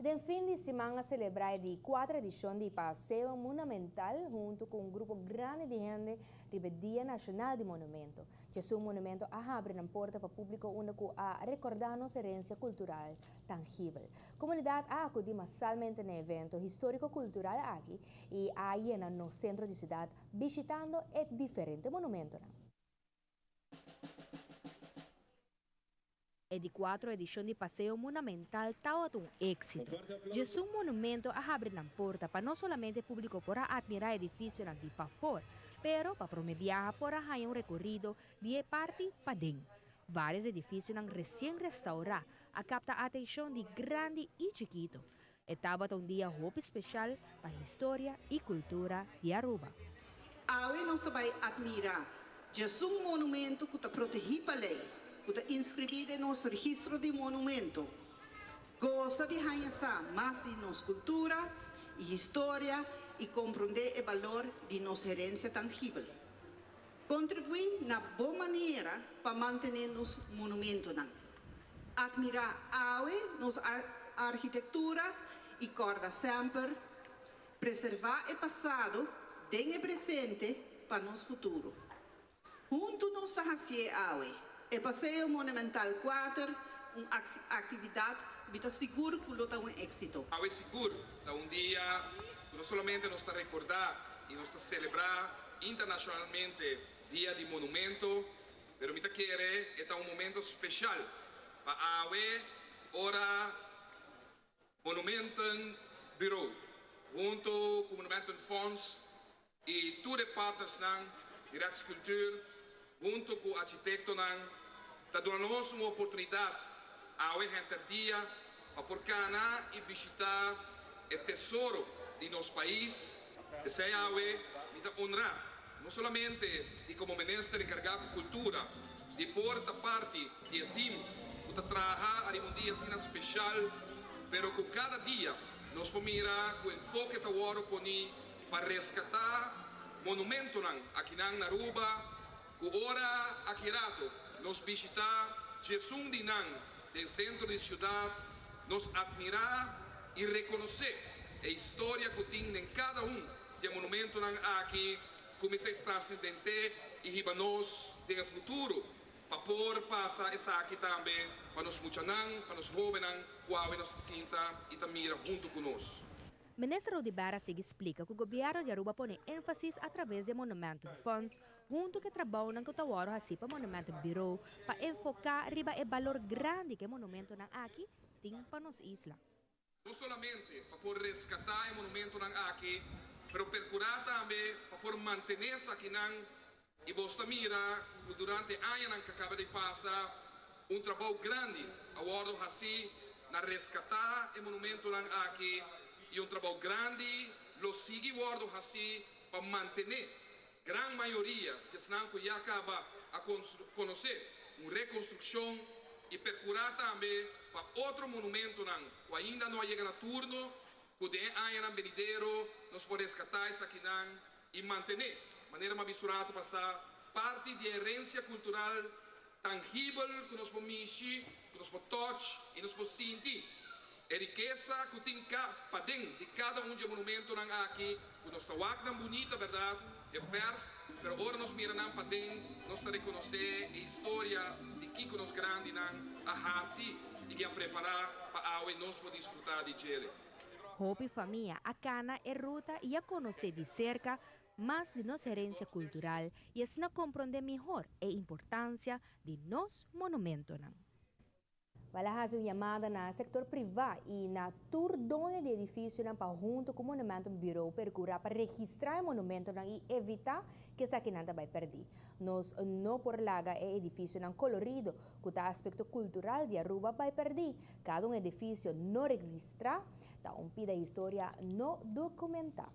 Den fin di siman a celebra e di cuater edicion di Paseo Monumental hunto cu un grupo grandi di hende riba e Dia Nacional di Monumento. 11 monumento a habri nan porta pa publico unda cu a recorda nos herencia cultural tangibel. Comunidad a acudi masalmente na e evento historico-cultural aki y a yena nos centro di ciudad bishitando e diferente monumentonan. E di cuatro edicion di Paseo Munamental tawata un exito. 11 monumento a habri nan porta pa no solamente publico por a admira edificionan di pafor, pero pa prome biaha por a haya un recorido di e parti paden. Varios edificionan recien restaura a capta atencion di grandi y chikito. E tabata un dia hopi special pa historia y cultura di Aruba. Awe nos ta bai admira 11 monumento cu ta protegi pa ley, cu ta inscribi den nos registro di monumento. Goza di haña sa mas di nos cultura y historia y compronde e balor di nos herencia tangibel. Contribui na bo manera pa mantene nos monumentonan. Admira awe nos architectura y corda semper, preserva e pasado den e presente pa nos futuro. Hunto nos ta haci'e awe. E Paseo Monumental 4, un actividad mi ta sigur cu lo ta un exito. Awe sigur ta un dia cu no solamente nos ta recorda y nos ta celebra internacionalmente Dia di Monumento, pero mi ta kere e ta un momento special pa awe ora Monumentenbureau hunto cu Monumentenfonds y tur e partnersnan di Rijkscultuur hunto cu architectonan ta duna nos un oportunidad awe henter dia pa por cana y bishita e tesoro di nos pais. Esey awe mi ta honra no solamente di como minister encarga cu cultura di por ta parti di e team cu ta traha ariba un dia asina special, pero cu cada dia nos por mira cu enfoke ta wordo poni pa rescata monumentonan akinan na Aruba, cu ora aki rato nos bishita 11 di nan den centro di ciudad, nos admira y reconoce e historia cu tin den cada un di e monumentonan aki cu mester trascendente y hiba nos den e futuro pa por pasa esaki tambe pa nos muchanan, pa nos hobennan cu awe nos ta sinta y ta mira hunto cu nos. Minister Oduber a sigui splica cu gobierno di Aruba a pone enfasis a traves di e Monumentenfonds hunto cu e trabounan cu ta wordo haci pa Monumentenbureau pa enfoca riba e balor grandi cu e monumentonan aki tin pa nos isla. No solamente pa por rescata e monumentonan aki, pero percura tambe pa por mantene esakinan y bos ta mira cu durante añanan cu a caba di pasa un trabou grandi a wordo haci na rescata e monumentonan aki y un trabou grandi lo sigui wordo haci pa mantene gran mayoria di esnan cu ya caba a conoce un reconstruccion y percura tambe pa otro monumentonan cu ainda no a yega na turno, cu den e añanan benidero nos por rescata esakinan y mantene, manera m'a bisto rato pasa, parti di e herencia cultural tangibel cu nos por mishi, cu nos por touch y nos por sinti e rikesa cu tin paden di cada un di e monumentonan aki, cu nos ta wak nan bunita, berdad, e verf, pero ora nos mira nan paden, nos ta reconoce e historia di kico nos grandinan a haci y a prepara pa awe nos por disfruta di djele. Hopi famia a cana e ruta y a conoce di cerca mas di nos herencia cultural y asina comprende mihor e importancia di nos monumentonan. Wal a haci un yamada na sector priva y na tur doño di edificionan pa hunto cu Monumentenbureau percura pa registra e monumentonan y evita cu esakinan ta bay perdi. Nos no por laga e edificionan colorido cu ta aspecto cultural di Aruba bay perdi. Cada un edificio no registra ta un pida historia no documenta.